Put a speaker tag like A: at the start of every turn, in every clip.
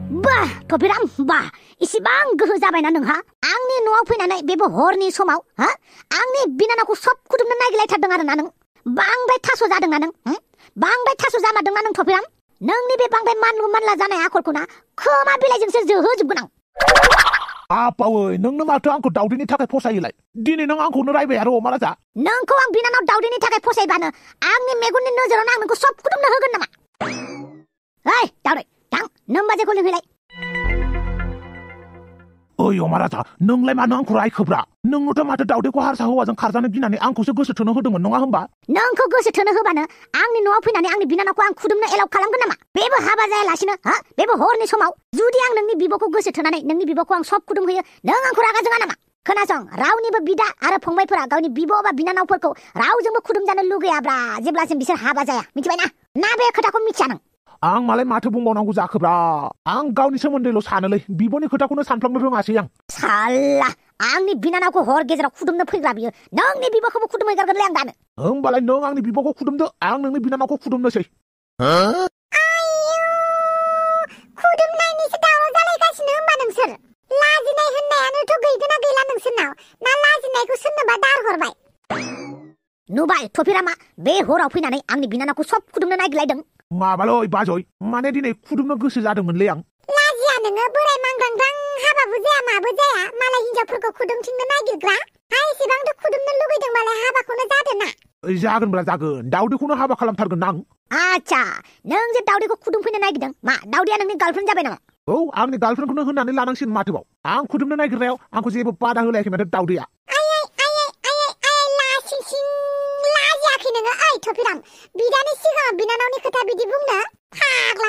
A: Bah, Topiram, bah, इसिबां गोहो जाबायना नोंहा आंनि न'आव फैनानै बेबो हरनि समाव आंनि बिनानावखौ सब खुदुमनो नागिरलायथारदों आरोना नों बांद्राय थास' जादोंना नों बांद्राय थास' जामारदोंना नों टपिराम नोंनि बे बांद्राय मानलु मानला जानाय आखलखौ ना खोमा बिलाइजोंसो जोहोजोबगोन आं
B: आपावै नोंनो माथो आंखौ दावदैनि थाखाय फसायोलाय दिनै नों आंखौनो रायबाय आरो अमा राजा
A: नोंखौ आं बिनानाव दावदैनि थाखाय फसायबानो आंनि मेगननि नोजोरावनो आं नोंखौ सब खुदुमनो होगोन नामा ओइ दावदै थां नों बाजेखौ लिंहैलाय
B: ओइ अमा राजा नोंलाय मानो आंखौ रायखोब्रा नोंनोथ' माथो दावदैखौ हारसा हौवाजों खारजानो गिनानै आंखौसो गोसो थोनो होदोंमोन नङा होमबा
A: नोंखौ गोसो थोनो होबानो आंनि न'आव फैनानै आंनि बिनानावखौ आं खुदुमनो एलाउ खालामगोन नामा बेबो हाबा जायालासिनो बेबो हरनि समाव जुदि आं नोंनि बिब'खौ गोसो थोनानै नोंनि बिब'खौ आं सब खुदुमहोयो नों आंखौ रागा जोङा नामा खोनासं रावनिबो बिदा आरो फंबायफोरा गावनि बिब' बा बिनानावफोरखौ रावजोंबो खुदुमजानो लुगैयाब्रा जेब्लासिम बिसोर हाबा जाया मिथिबायना ना बे खोथाखौ मिथिया नों
B: आं मालाय माथो बुंबावनांगौ जाखोब्रा आं गावनि सोमोन्दैल' सानोलै बिब'नि खोथाखौनो सानफ्लांनो रोङासै आं
A: साल्ला आंनि बिनानावखौ हर गेजेराव खुदुमनो फैग्रा बियो नोंनि बिब'खौबो खुदुमहैगारगोनलै आं दानो
B: होमबालाय नों आंनि बिब'खौ खुदुमदो आं नोंनि बिनानावखौ खुदुमनोसै
A: खुदुमनायनिसो दावराव जालायगासिनो होमबा नोंसोर लाजिनाय होननायानोथ' गैगोना गैला नोंसोरनाव ना लाजिनायखौ सोरनोबा दारहरबाय नुबाय टपिरामा बे हराव फैनानै आंनि बिनानावखौ सब खुदुमनो नागिरलायदों
B: माबालै बाजै माने दिनै खुदुमनो गोसो जादोंमोनलै आं
A: लाजिया नोङो बोराय मांग्रांग्रां हाबाबो जाया माबो जाया मालाय हिनजावफोरखौ खुदुमथिंनो नागिरग्रा एसेबांथ' खुदुमनो लुगैदोंबालाय हाबाखौनो जादोना
B: जागोनब्रा जागोन दावदैखौनो हाबा खालामथारगोन आं
A: आच्छा नों जे दावदैखौ खुदुमफैनो नागिरदों मा दावदैया नोंनि गार्लफ्रेन्ड जाबाय नामा
B: औ आंनि गार्लफ्रेन्डखौनो होननानै लानांसिगोन माथोबाव आं खुदुमनो नागिरनायाव आंखौ जेबो बादा होलायाखै माथो दावदैया
A: लाजियाखै नोङो ओइ टपिराम बिदानि सिगाङाव बिनानावनि खोथा बिदि बुंनो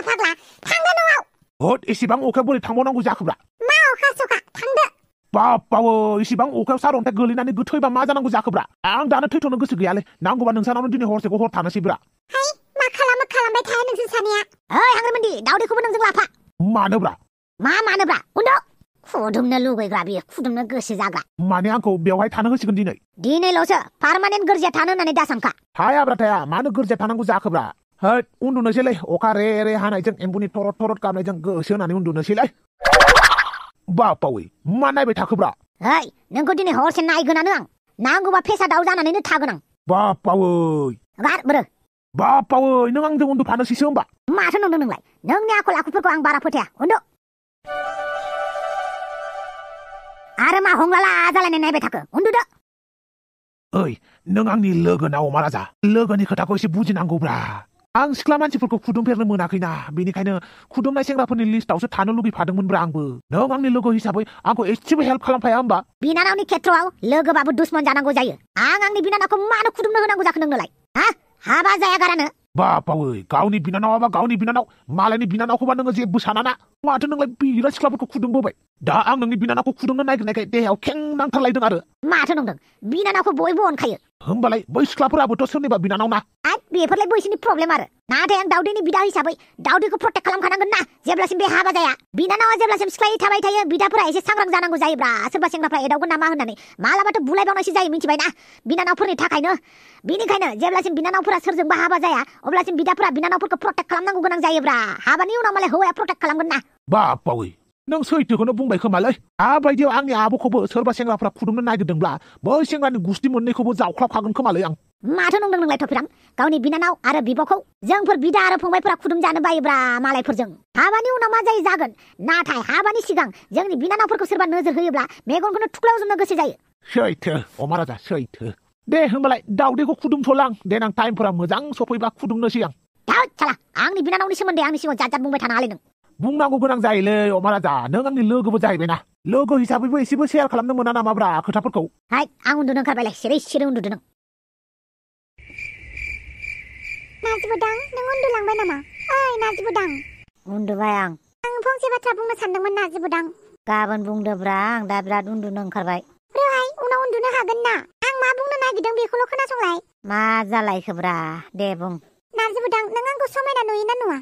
A: फाग्ला थांदो न'आव
B: हद एसेबां अखायाव बोरै थांबावनांगौ जाखोब्रा
A: मा अखा सखा थांदो
B: बाबावो इसेबां अखायाव सारअन्थाइ गोलैनानै गोथैबा मा जानांगौ जाखोब्रा आं दानो थैथ'नो गोसो गैयालै नांगौबा नोंसानावनो दिनै हरसेखौ हर थानोसैब्रा
A: है मा खालामबाय थाया नोंसोर सानैया ओइ हांग्रिमोनदि दावदैखौबो नोंजों लाफा
B: मानोब्रा
A: मानोब्रा उन्दु खुदुमनो लुगैग्रा बियो खुदुमनो गोसो जाग्रा
B: माने आंखौ बेवहाय थानो होसिगोन
A: दिनैल'सो पार्मानेन्ट गोरजिया थानो होननानै दासानखा
B: थायाब्रा थाया मानो गोरजिया थानांगौ जाखोब्रा होद उन्दुनोसैलै अखा रे रे हानायजों एम्बुनि थरद गाबनायजों गोसो होनानै उन्दुनोसैलै बापावै मा नायबाय थाखोब्रा
A: ओइ नोंखौ दिनै हरसे नायगोनानो आं नांगौबा फेसा दाउ जानानैनो थागोन आं
B: बापावै
A: गार बोरो
B: बापावै नों आंजों उन्दुफानोसैसो होमबा
A: माथो नंदों नोंलाय नोंनि आखल आखुफोरखौ आं बारा फोथाया उन्दु आरो मा हंलाला जालायनाय नायबाय थाखो उन्दुदो
B: ओइ नों आंनि लोगोना अमा राजा लोगोनि खोथाखौ एसे बुजिनांगौब्रा आं सिख्ला मानसिफोरखौ खुदुमफेरनो मोनाखैना बेनिखायनो खुदुमनाय सेंग्राफोरनि लिस्टावसो थानो लुगैफादोंमोनब्रा आंबो नों आंनि लोगो हिसाबै आंखौ एसेबो हेल्प खालामफाया होमबा
A: बिनानावनि खेत्रआव लोगोबाबो दुश्मन जानांगौ जायो आं आंनि बिनानावखौ मानो खुदुमनो होनांगौ जाखो नोंनोलाय हाबा जाया गारानो
B: बापावै गावनि बिनानावाबा गावनि बिनानाव मालायनि बिनानावखौबा नोङो जेबो सानाना माथो नोंलाय बिराद सिख्लाफोरखौ खुदुमबोबाय दा आं नोंनि बिनानावखौ खुदुमनो नागिरनायखाय देहायाव खें नांथारलायदों आरो
A: माथो नंदों बिनानावखौ बयबो अनखायो
B: होमबालाय बै सिख्लाफोराबोथ' सोरनिबा बिनानाव ना
A: बेफोरलाय बैसोरनि प्रब्लेम आरो नाथाय आं दावदैनि बिदा हिसाबै दावदैखौ प्रटेक्ट खालामखानांगोन ना जेब्लासिम बे हाबा जाया बिनानावा जेब्लासिम सिख्लायै थाबाय थायो बिदाफोरा एसे सांग्रां जानांगौ जायोब्रा सोरबा सेंग्राफ्रा एदावगोन नामा होननानै मालाबाथ' बुलायबावनायसो जायो मिथिबायना बिनानावफोरनि थाखायनो बिनिखायनो जेब्लासिम बिनानावफोरा सोरजोंबा हाबा जाया अब्लासिम बिदाफोरा बिनानावफोरखौ प्रटेक्ट खालामनांगौ गोनां जायोब्रा हाबानि उनाव मालाय हौवाया प्रटेक्ट खालामगोन ना
B: बापावै नों सैथोखौनो बुंबाय खोमालै आबायदियाव आंनि आब'खौबो सोरबा सेंग्राफ्रा खुदुमनो नागिरदोंब्ला बै सेंग्रानि गुस्ति मोननैखौबो जावख्लाबखागोन खोमालै आं
A: माथो नंदों नोंलाय टपिराम गावनि बिनानाव आरो बिब'खौ जोंफोर बिदा आरो फंबायफोरा खुदुमजानो बायोब्रा मालायफोरजों हाबानि उनाव मा जायो जागोन नाथाय हाबानि सिगां जोंनि बिनानावफोरखौ सोरबा नोजोर होयोब्ला मेगनखौनो थुख्लावजोबनो गोसो जायो
B: सैथो अमा राजा सैथो दे होमबालाय दावदैखौ खुदुमथ'लां देनां टाइमफोरा मोजां सफैबा खुदुमनोसै आं
A: साला आंनि बिनानावनि सोमोन्दै आंनि सिगाङाव जात बुंबाय थानो हालाय नों
B: बुंनांगौ गोनां जायोलै अमा राजा नों आंनि लोगोबो जाहैबायना लोगो हिसाबैबो एसेबो शेयार खालामनो मोना नामाब्रा खोथाफोरखौ
A: हाय आं उन्दुनो ओंखारबायलाय सिरि उन्दुदो नों नाजिबोदां नों उन्दुलांबाय नामा ओइ नाजिबोदां उन्दुबाय आं फंसे बाथ्रा बुंनो सानदोंमोन नाजिबोदां गाबोन बुंदोब्रा आं दा बिराद उन्दुनो ओंखारबाय रोहाय उनाव उन्दुनो हागोन ना आं मा बुंनो नागिरदों बेखौल' खोनासंलाय मा जालायखोब्रा दे बुं नाजिबोदां नों आंखौ समायना नुयोना नुवा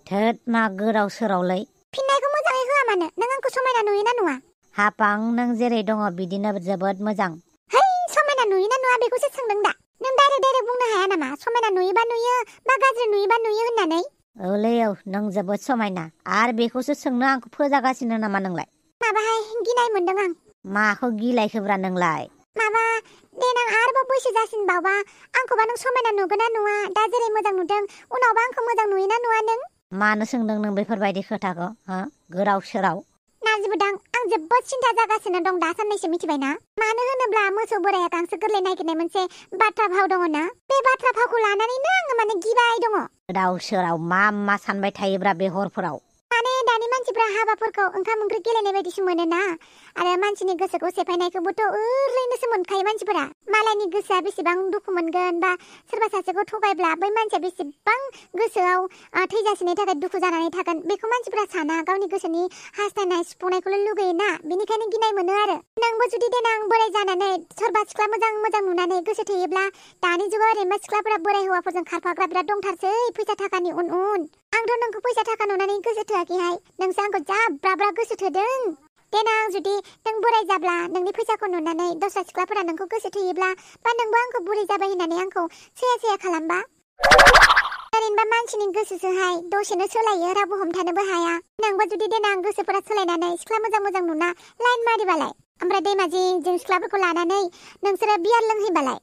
A: थोद मा गोराव सोरावलै फिननायखौ मोजाङै होआ मानो नों आंखौ समायना नुयोना नुवा हापां नों जेरै दङ बिदिनो जोबोद मोजां है समायना नुयोना नुवा बेखौसो सोंदों दा नों डाइरेक्ट बुंनो हाया नामा समायना नुयोबा नुयो बा गाज्रि नुयोबा नुयो होननानै औलै औ नों जोबोद समायना आरो बेखौसो सोंनो आंखौ फोजागासिनो नामा नोंलाय?
C: माबाहाय गिनाय मोनदों आं।
A: माखौ गिलायखोब्रा नोंलाय?
C: माबा देनां आरोबाव बैसो जासिनबावबा आंखौबा नों समायना नुगोन ना नुवा? दा जेरै मोजां नुदों उनावबा आंखौ मोजां नुयोना नुवा नों?
A: मानो सोंदों नों बेफोरबायदि खोथाखौ हो गोराव सोराव?
C: नाजिबोदां आं जोबोद सिन्था जागासिनो दं दा साननैसो मिथिबायना? मानो होनोब्ला मोसौ बोराया गांसो गोरलै नागिरनाय मोनसे बाथ्रा भाव दङना? बे बाथ्रा भावखौ लानानैनो आङो माने गिबाय दङ।
A: गोदाव सोराव मा सानबाय थायोब्रा बे हरफोराव?
C: माने दानि मानसिफ्रा हाबाफोरखौ ओंखाम ओंख्रि गेलेनाय बायदिसो मोनोना आरो मानसिनि गोसोखौ सेफायनायखौबोथ' ओरैनोसो मोनखायो मानसिफोरा। मालायनि गोसोआ बेसेबां दुखु मोनगोन बा सोरबा सासेखौ थगायब्ला बै मानसिया बेसेबां गोसोआव थैजासिनि थाखाय दुखु जानानै थागोन बेखौ मानसिफ्रा साना। गावनि गोसोनि हास्थायनाय सुफुंनायखौल' लुगैयोना, बेनिखायनो गिनाय मोनो आरो। नोंबो जुदि देनां बोराय जानानै सोरबा सिख्ला मोजां नुनानै गोसो थोयोब्ला दानि जुगाव ओरैनो सिख्लाफोरा बोराय हौवाफोरजों खारफाग्रा बिराद दंथारसै फैसा थाखानि उन आंथ' नोंखौ फैसा थाखा नुनानै गोसो थोआखैहाय, नोंसो आंखौ जा ब्रा गोसो थोदों। देनां जुदि नों बोराय जाब्ला नोंनि फैसाखौ नुनानै दस्रा सिख्लाफोरा नोंखौ गोसो थोयोब्ला बा नोंबो आंखौ बुरै जाबाय होननानै आंखौ सैया खालामबा ओरैनोबा मानसिनि गोसोसोहाय दसेनो सोलायो, रावबो हमथानोबो हाया। नोंबो जुदि देनां गोसोफोरा सोलायनानै सिख्ला मोजां नुना लाइन मारिबालाय, ओमफ्राय दैमा जिं सिख्लाफोरखौ लानानै नोंसोरो बियार लोंहैबालाय?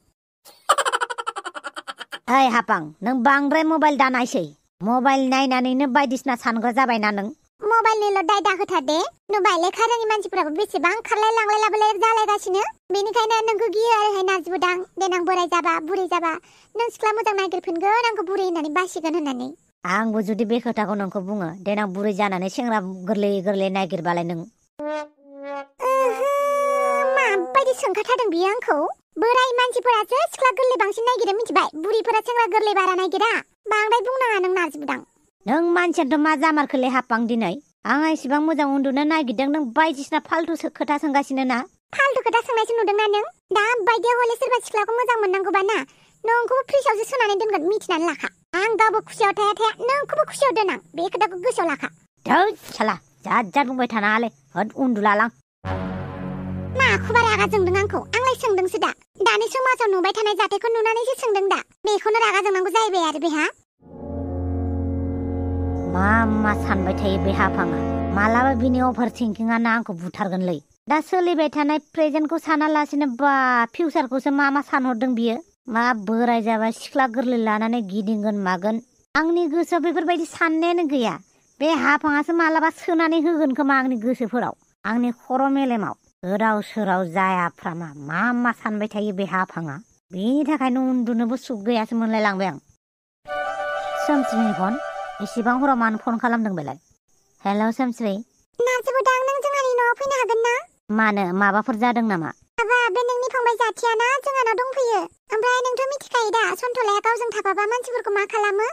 A: ओइ हापां नों बांद्राय मबाइल दानायसै। मबाइल नायनानैनो बायदिसिना सानग्रा जाबायना नों।
C: मबाइलनिल' दाय दाहोथार दे। नुबाय लेखा रोङि मानसिफोराबो बेसेबां खारलाय लांलाय लाबोलाय जालायगासिनो। बेनिखायनो नोंखौ गियो आरोहाय नाजिबोदां, देनां बोराय जाबा बुरै जाबा नों सिख्ला मोजां नागिरफिनगोन आंखौ बुरै होननानै बासिगोन होननानै।
A: आंबो जुदि बे खोथाखौ नोंखौ बुङो देनां बुरै जानानै सेंग्रा गोरलै नागिरबालाय नों?
C: माबायदि सोंखाथारदों बियो आंखौ? बोराय मानसिफोरासो सिख्ला गोरलै बांसिन नागिरो मिथिबाय, बुरिफोरा सेंग्रा गोरलै बारा नागिरा। बांद्राय बुंनाङा नों नाजिबोदां।
A: नों मानसियाथ' मा जामारखोलै हापां दिनै? आंहा इसेबां मोजां उन्दुनो नागिरदों, नों बायदिसिना फाल्थु खोथा सोंगासिनो ना?
C: फाल्थु खोथा सोंनायसो नुदोंना नों? दा बायदियाव हले सोरबा सिख्लाखौ मोजां मोननांगौबा ना नोंखौबो फ्रिजआवसो सोनानै दोनगोन, मिथिनानै लाखा। आं गावबो खुसियाव थाया नोंखौबो खुसियाव दोनां, बे खोथाखौ गोसोआव लाखा।
A: धोद साला जाद बुंबाय थानाङालै, होद उन्दुलालां।
C: माखौबा रागा जोंदों आंखौ? आंलाय सोंदोंसो दा। दानि समाजाव नुबाय थानाय जाथायखौ नुनानैसो सोंदों दा। बेखौनो रागा जोंनांगौ जाहैबाय आरो बेहा।
A: मा सानबाय थायो बे हापाङा? मालाबा बिनि अभार थिंकिंआनो आंखौ बुथारगोनलै। दा सोलिबाय थानाय प्रेजेन्टखौ सानालासिनो बा फिउचारखौसो मा सानहरदों बियो? मा बोराय जाबा सिख्ला गोरलै लानानै गिदिंगोन मागोन? आंनि गोसोआव बेफोरबायदि साननायानो गैया। बे हापाङासो मालाबा सोनानै होगोन खोमा आंनि गोसोफोराव, आंनि खर' मेलेमाव। गोदाव सोराव जायाफ्रामा मा सानबाय थायो बे हापाङा? बेनि थाखायनो उन्दुनोबो सुख गैयासो मोनलाय लांबाय आं। सोमस्रिनि फन? इसेबां हराव मानो फन खालामदों बेलाय? हेलौ सोमस्रि।
C: नाजिबोदां नों जोंहानि न'आव फैनो हागोन ना?
A: मानो माबाफोर जादों नामा?
C: माबा बे नोंनि फंबाय जाथियाना जोंहानाव दंफैयो। ओमफ्राय नोंथ' मिथिखायो दा सन्थलाया गावजों थाफाबा मानसिफोरखौ मा खालामो?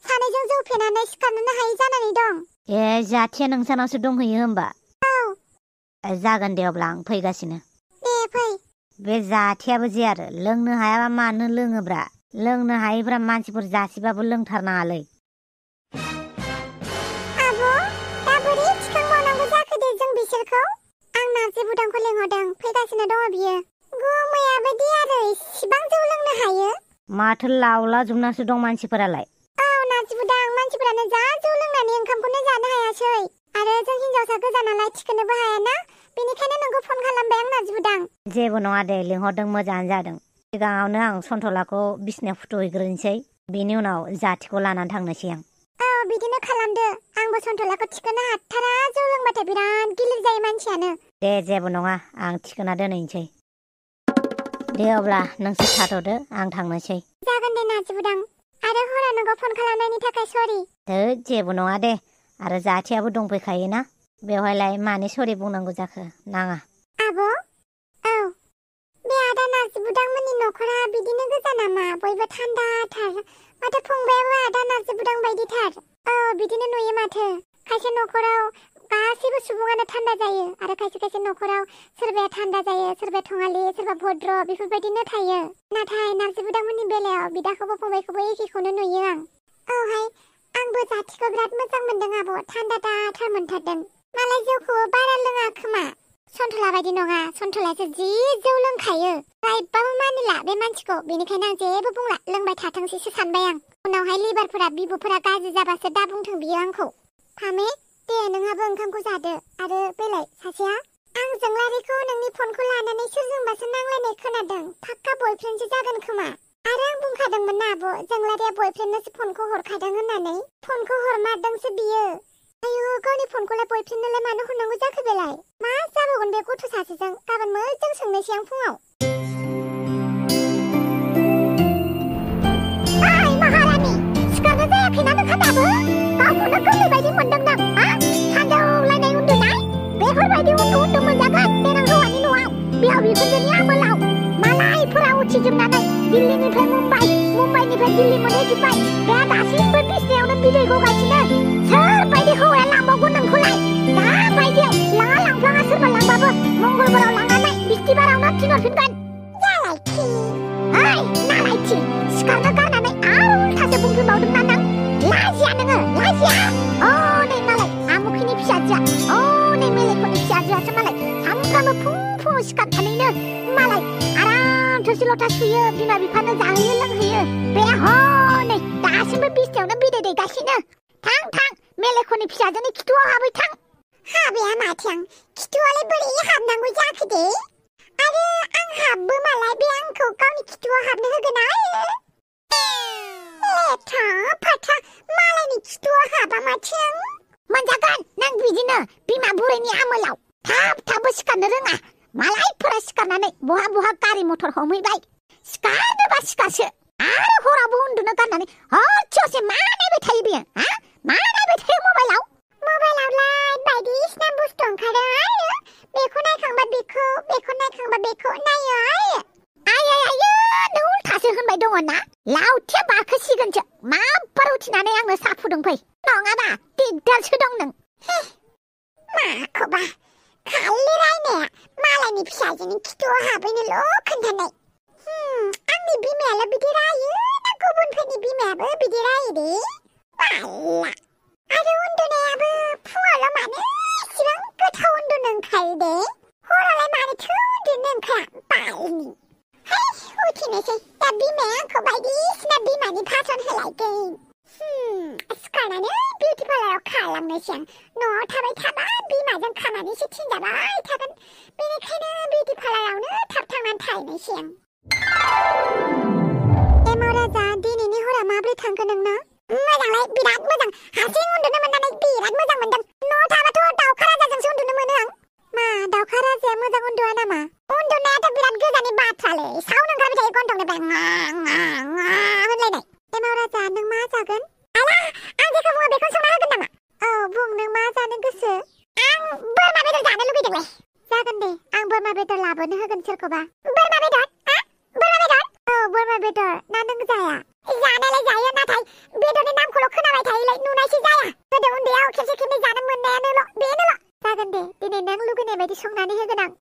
C: सानैजों जौ फेनानै सिखारनोनो हायै जानानै दं।
A: ए जाथिया नोंसानावसो दंहैयो होमबा?
C: औ।
A: जागोन दे अब्ला आं फैगासिनो।
C: दे फै।
A: बे जाथियाबो जे आरो लोंनो हायाबा मानो लोङोब्रा? लोंनो हायैफ्रा मानसिफोर जासिबाबो लोंथारनाङालै।
C: आब' दा बोरै थिखांबावनांगौ जाखो दे जों बिसोरखौ? आं नाजिबोदांखौ लिंहरदों, फैगासिनो दङ बियो। गुमैयाबोदि आरो इसिबां जौ लोंनो हायो?
A: माथो लावला जुबनासो दं मानसिफोरालाय।
C: औ नाजिबोदां, मानसिफोरानो जा जौ लोंनानै ओंखामखौनो जानो हायासै। आरो जों हिनजावसा गोजा नालाय थिखोनोबो हायाना, बेनिखायनो नोंखौ फन खालामबाय आं नाजिबोदां।
A: जेबो नङा दे, लिंहरदों मोजाङानो जादों। सिगाङावनो आं सन्थलाखौ बिसिनायाव फुथुहैग्रोनोसै, बेनि उनाव जाथिखौ लानानै थांनोसै आं।
C: औ बिदिनो खालामदो। आंबो सन्थलाखौ थिखोनो हाथारा, जौ लोंबाथाय बिराद गिलिर जायो मानसियानो।
A: दे जेबो नङा, आं थिखोना दोनहैनोसै। दे अब्ला नोंसोर थाथ'दो, आं थांनोसै।
C: जागोन दे नाजिबोदां, आरो हरा नोंखौ फन खालामनायनि थाखाय सरि।
A: जेबो नङा दे, आरो जाथियाबो दंफैखायोना, बेवहायलाय मानि सरि बुंनांगौ जाखो? नाङा।
C: आब' औ, बे आदा नाजिबोदांमोननि न'खरा बिदिनो गोजा नामा? बयबो थान्दाथार, माथो फंबायाबो आदा नाजिबोदां बायदिथार। औ बिदिनो नुयो माथो। खायसे न'खराव गासैबो सुबुङानो थान्दा जायो, आरो खायसे न'खराव सोरबाया थान्दा जायो, सोरबाया थङालि, सोरबा भद्र, बेफोरबायदिनो थायो। नाथाय नाजिबोदांमोननि बेलायाव बिदाखौबो फंबायखौबो एखेखौनो नुयो आं। औहाय, आंबो जाथिखौ बिराद मोजां मोनदों आब', थान्दाथार मोनथारदों। मालाय जौखौबो बारा लोङा खोमा। सन्थला बायदि नङा, सन्थलायासो जि जौ लोंखायो। रायबाबो मानिला बे मानसिखौ, बेनिखायनो आं जेबो बुंला, लोंबाय थाथोंसैसो सानबाय आं। उनावहाय लिभारफोरा बिबुफोरा गाज्रि जाबासो दा बुंथों बियो आंखौ। फामे दे नोंहाबो ओंखामखौ जादो आरो बेलाय सासेया आं जोंलारिखौ नोंनि फनखौ लानानै सोरजोंबासो नांलायनाय खोनादों पाक्का बयफ्रेन्डसो जागोन खोमा आरो आं बुंखादोंमोन ना आब' जोंलारिया बयफ्रेन्डनोसो फनखौ हरखादों होननानै फनखौ हरमारदोंसो बियो आयु गावनि फनखौलाय बयफ्रेन्डनोलाय मानो हरनांगौ जाखो बेलाय मा जाबावगोन बे गथ' सासेजों गाबोन मोजां सोंनोसै आं फुङाव ओइ महारानि सिखारनो जायाखैना नोंहा दाबो गावखौनो गोरलै बायदि मोनदों नों हा सानजौलायनाय उन्दुनाय बेफोरबायदि उन्दु मोनजागोन देनां हौवानि न'आव बिहाव बिखुनजोनि आमोलाव मालायफोरा उथिजोबनानै दिल्लीनिफ्राय मुम्बाइनिफ्राय दिल्ली मोनहैजोब्बाय बे दासिमबो बिसिनायावनो बिदै गगासिनो सोरबायदि हौवाया लांबावगोन नोंखौलाय दाबायदियाव लाङा लांफ्लाङा सोरबा लांबाबो मंगलबाराव लांनानै बिस्तिबारावनो थिनहरफिनगोन जालायथि ओइ नालायथि सिखारनो गारनानै आरो उल्थासो बुंफिनबावदोंना नों लाजिया नोङो लाजिया नै मालाय आमुखिनि फिसाजोआ नै मेलेखनि फिसाजोआसो मालाय सामफ्रामबो फुङाव सिखारनानैनो मालाय आराम थोरसि लथा सुयो बिमा बिफानो जाहोयो लोंहोयो बे हनै दासिमबो बिसिनायावनो बिदै दैगासिनो थां मेलेखनि फिसाजोनि खिथुआव हाबै थां हाबाया माथो खिथुआलाय बोरै हाबनांगौ जाखो दे आरो आं हाबबो मालाय बे आंखौ गावनि खिथुआव हाबनो होगोन लेथा फाथा मालायनि खिथुआव हाबा माथो मोनजागोन नों बिदिनो बिमा बुरैनि आमोलाव थाबबो सिखारनो रोङा मालायफोरा सिखारनानै बहा गारि मथर हमहैबाय सिखारनोबा सिखारसो आरो हरावबो उन्दुनो गारनानै हरसेयावसे मा नायबाय थायो बेयो मा नायबाय थायो मबाइलावलाय बायदिसिना बुस्थु ओंखारो आरो बेखौ नायखांबा बेखौ नायखांबा बेखौ नायो आयो नों उल्थासो होनबाय दङ ना लावथिया बाखोसिगोनसो माब्बार उथिनानै आंनो साहा फुदुं फै नङाबा दिगदारसो दं नों माखौबा खालि रायनाया मालायनि फिसाजोनि खिथुआव हाबैनोल' खोन्थानाय आंनि बिमायालाय बिदि रायो ना गुबुनफोरनि बिमायाबो बिदि रायो दे बाला आरो उन्दुनायाबो फुङावल' मानो इसिबां गोथाव उन्दुनो ओंखारो दे हरावलाय मानोथो उन्दुनो ओंखारा बालनि उथिनोसै दा बिमाया आंखौ बायदिसिना बिमानि भाषण होलायगोन सिखारनानै बिउटि पार्लाराव खालामनोसै आं न'आव थाबाय थाबा बिमाजों खानानैसो थिनजाबाय थागोन बेनिखायनो बिउटि पार्लारावनो थाब थांनानै थाहैनोसै आं एमाव राजा दिनैनि हरा माब्रै थांखो नोंना मोजांलाय बिराद मोजां हारसिं उन्दुनो मोननानै बिराद मोजां मोनदों न'आव थाबाथ' दाउखा राजाजोंसो उन्दुनो मोनो आं मा दाउखा राजाया मोजां उन्दुआ नामा उन्दुनायाथ' बिराद गोजाननि बाथ्रालै साउन्ड ओंखारबाय थायो गन्थंनिफ्राय होनलायनाय एमाव राजा नों मा जागोन आला आं जेखौ बुङो बेखौ संना होगोन नामा औ बुं नों मा जानो गोसो आं बोरमा बेदर जानो लुगैदोंलै जागोन दे आं बोरमा बेदर लाबोनो होगोन सोरखौबा बोरमा बेदर औ बोरमा बेदर ना नों जाया जानायालाय जायो नाथाय बेदरनि नामखौल' खोनाबाय थायोलाय नुनायसो जाया गोदो उन्दैयाव खेबसे खेबनै जानो मोननायानोल' बेनोल' जागोन दे दिनै नों लुगैनाय बायदि संनानै होगोन आं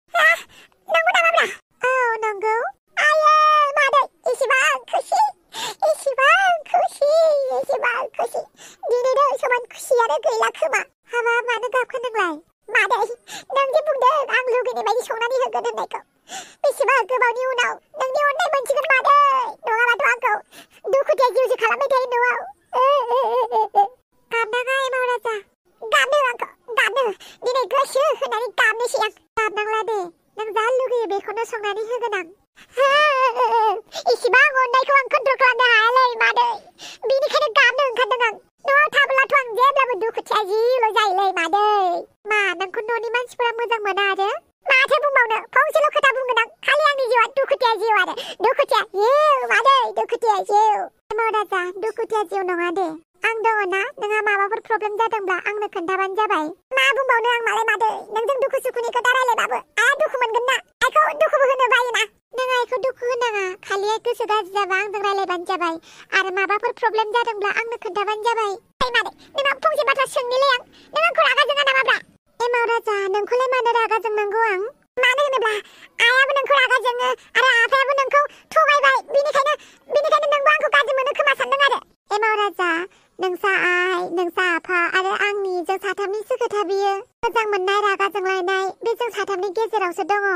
C: नंगौ नामाब्रा औ नंगौ आयै मादै एसेबां खुसि दिनैनो समान खुसियानो गैला खोमा हाबा मानो गाबखो नोंलाय मादै नों जे बुंदों आं लुगैनाय बायदि संनानै होगोन होननायखौ बेसेबा गोबावनि उनाव नोंनि अननाय मोनसिगोन मादै नङाबाथ' आंखौ दुखुथिया जिउसो खालामबाय थायो न'आव गाबनाङा एमाव राजा गाबनो दिनै गोसो होनानै गाबनोसै आं गाबनांला दे नों जा लुगैयो बेखौनो संनानै होगोन आं इसिबां अननायखौ आं कन्ट्रल खालामनो हायालै मादै बेनिखायनो गाबनो ओंखारदों आं न'आव थाब्लाथ' आं जेब्लाबो दुखुथिया जिउल' जायोलै मादै मा नोंखौ न'नि मानसिफोरा मोजां मोना आरो माथो बुंबावनो फंसेल' खोथा बुंगोन आं खालि आंनि जिउआ दुखुथिया जिउ आरो दुखुथिया जिउ मादै दुखुथिया जिउ एमाव राजा दुखुथिया जिउ नङा दे आं दङ ना नोंहा माबाफोर प्रब्लेम जादोंब्ला आंनो खोन्थाबानो जाबाय मा बुंबावनो आं मालाय मादै नोंजों दुखु सुखुनि खोथा रायलायबाबो आरो दुखु मोनगोन ना आइखौ दुखुबो होनो बायोना नों आइखौ दुखु होनाङा खालि गोसो गाज्रि जाबा आंजों रायलायबानो जाबाय आरो माबाफोर प्रब्लेम जादोंब्ला आंनो खोन्थाबानो जाबाय मादै नोंनाव फंसे बाथ्रा सोंनिलै आं नों आंखौ रागा जोङा नामाब्रा एमाव राजा नोंखौलाय मानो रागा जोंनांगौ आं मानो होनोब्ला आइयाबो नोंखौ रागा जोङो आरो आफायाबो नोंखौ थगायबाय बेनिखायनो नोंबो आंखौ गाज्रि मोनो खोमा सानदों आरो एमाव राजा नोंसा आइ नोंसा आफा आरो आंनि जों साथामनिसो खोथा बियो मोजां मोननाय रागा जोंलायनाय बे जों साथामनि गेजेरावसो दङ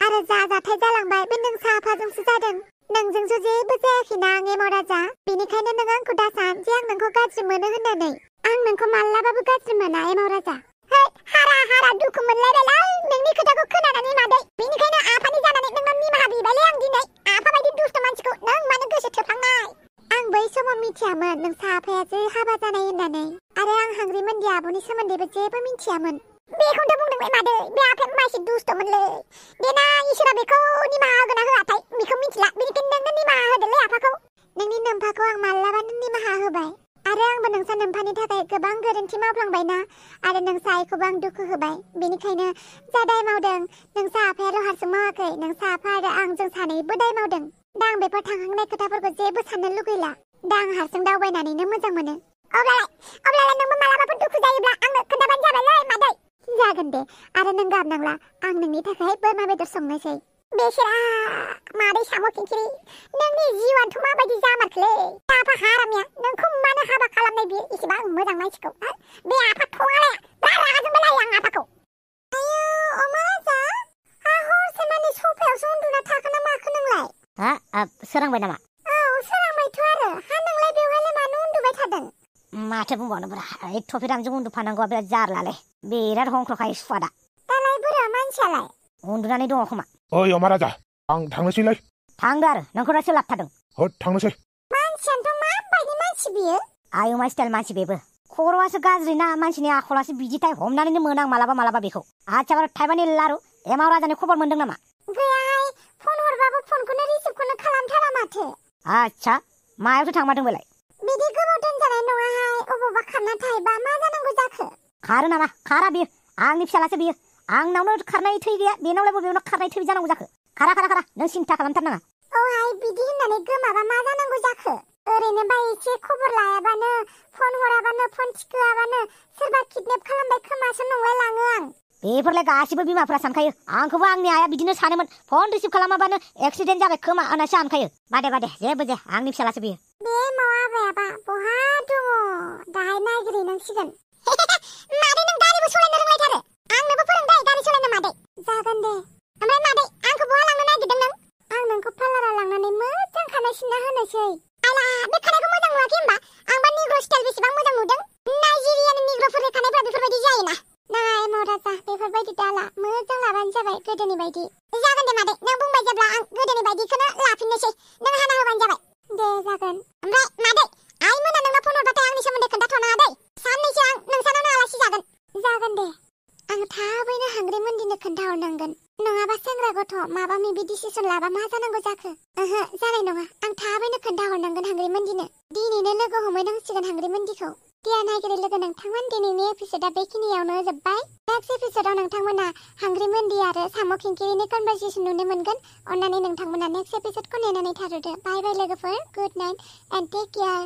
C: आरो जा जाथाय जालांबाय बे नोंसा आफाजोंसो जादों नोंजों जेबो जायाखैना आं एमाव राजा बेनिखायनो नों आंखौ दासान जे आं नोंखौ गाज्रि मोनो होननानै आं नोंखौ मालाबाबो गाज्रि मोना एमाव राजा है हारा दुखु मोनलायबायलाय नोंनि खोथाखौ खोनानानै मादै बेनिखायनो आफानि जानानै नोंनाव निमाहा बिबायलै आं दिनै आफा बायदि दुष्ट मानसिखौ नों मानो गोसो थोफ्लांनाय आं बै समाव मिथियामोन नोंसा आफाया जे हाबा जानाय होननानै आरो आं हांग्रि मोनदि आब'नि सोमोन्दैबो जेबो मिथियामोन बेखौनो बुंदोंमोन मादै बे आफाया मासे दुष्टमोनलै देना इसोरा बेखौ निमाहा होगोना होआथाय बेखौ मिथिला बेनिखायनो नोंनो निमाहा होदोलै आफाखौ नोंनि नोम्फाखौ आं मालाबानो निमाहा होबाय आरो आंबो नोंसा नोम्फानि थाखाय गोबां गोरोन्थि मावफ्लांबायना आरो नोंसा आइखौबो आं दुखु होबाय बेनिखायनो जा दाय मावदों नोंसा आफायाल' हारसिं मावाखै नोंसा आफा आरो आं जों सानैबो दाय मावदों दा आं बेफोर थांहांनाय खोथाफोरखौ जेबो साननो लुगैला दा आं हारसिं दावबायनानैनो मोजां मोनो अब्लालाय नोंबो मालाबाफोर दुखु जायोब्ला आंनो खोन्थाबानो जाबायलै मादै जागोन दे आरो नों गाबनांला आं नोंनि थाखाय बोरमा बेदर संनोसै बेसेरा मादै साम' खिंखिरि नोंनि जिउआनोथ' माबायदि जामारखोलै आफा हारामिया नोंखौ मानो हाबा खालामनाय बियो एसेबां मोजां मानसिखौ बे आफा थगालाया रागाजोंबो लायो आं आफाखौ आयौ अमा राजा हरसे माने सफायावसो उन्दुना थाखो ना माखो नोंलाय
A: सोरांबाय नामा
C: औ सोरांबायथ' आरो नोंलाय बेवहायलाय मानो उन्दुबाय थादों
A: माथो बुंबावनोब्रा थफिरामजों उन्दुफानांगौआ बिराद जारलालै बिराद हंख्रखायो सुवादा
C: दालाय बोरो मानसियालाय
A: उन्दुनानै दङ खोमा
B: ओइ अमा राजा आं थांनोसैलै
A: थांदो आरो नोंखौ सोलाबथारदों
B: होद थांनोसै
C: मानसियानोथ' माबायदि मानसि बियो
A: आयुमा स्टाइल मानसि बेबो खर'आसो गाज्रि ना मानसिनि आखलासो बिदिथाय हमनानैनो मोना आं मालाबा बेखौ आच्छा बार थाइबानि लारु एमाव राजानि खबर मोनदों नामा
C: गैयाहाय फन हरबाबो फनखौनो रिसिभखौनो खालामथारा माथो
A: आच्छा मायावथो थांमारदों बेलाय
C: बिदि गोबाव दोनजानाय नङाहाय अबावबा खारना थायोबा मा जानांगौ जाखो
A: खारो नामा खारा बियो आंनि फिसालासो बियो आंनावनो खारनाय थै गैया बेनावलाय बबेयावनो खारनाय थै जानांगौ जाखो खारा नों सिन्था खालामथारनाङा
C: औहाय बिदि होननानै गोमाबा मा जानांगौ जाखो ओरैनो बा एसे खबर लायाबानो फन हराबानो फन थिखोआबानो सोरबा किडनेप खालामबाय खोमासो नंलाय लाङो आं
A: बेफोरलाय गासिबो बिमाफोरा सानखायो आंखौबो आंनि आइया बिदिनो सानोमोन फन रिसिभ खालामाबानो एक्सिडेन्ट जाबाय खोमा होननासो सानखायो बादे जेबो जाया आंनि फिसालासो बियो
C: बे माबायाबा बहा दङ दाहाय नागिरहैनांसिगोन मादै नों गारिबो सालायनो रोंलायथारो आंनोबो फोरोंदे गारि सालायनो मादै जागोन दे ओमफ्राय मादै आंखौ बहा लांनो नागिरदों नों आं नोंखौ पार्लाराव लांनानै मोजां खानाय सिनना होनोसै आला बे खानायखौ मोजां नुवाखै होमबा आंबा निग्र' स्टाइल बेसेबां मोजां नुदों नाइजेरियानि निग्र'फोरनि खानायफ्रा बेफोरबायदि जायोना नाङा एमाव राजा बेफोरबायदि दाला मोजां लाबानो जाबाय गोदोनि बायदि जागोन दे मादै नों बुंबाय जेब्ला आं गोदोनि बायदिखौनो लाफिननोसै नों हाना होबानो जाबाय दे जागोन ओमफ्राय मादै आइ मोना नोंनाव फन हरबाथाय आंनि सोमोन्दै खोन्थाथ'नाङा दै साननैसो आं नोंसानावनो आलासि जागोन दे आं थाबैनो हांग्रि मोनदिनो खोन्थाहरनांगोन नङाबा सेंग्रा गथ' माबा माबि डिसिसन लाबा मा जानांगौ जाखो ओहो जानाय नङा आं थाबैनो खोन्थाहरनांगोन हांग्रि मोनदिनो दिनैनो लोगो हमहैनांसिगोन हांग्रि मोनदिखौ दिया नागिरै लोगो नोंथांमोन दिनैनि एपिसोडा बेखिनियावनो जोब्बाय नेक्स्ट एपिसोडाव नोंथांमोना हांग्रि मोनदि आरो साम' खिंखिरिनि कनभारसेसन नुनो मोनगोन अन्नानै नोंथांमोना नेक्स्ट एपिसोडखौ नेनानै थाथ'दो बाय लोगोफोर good night and tech care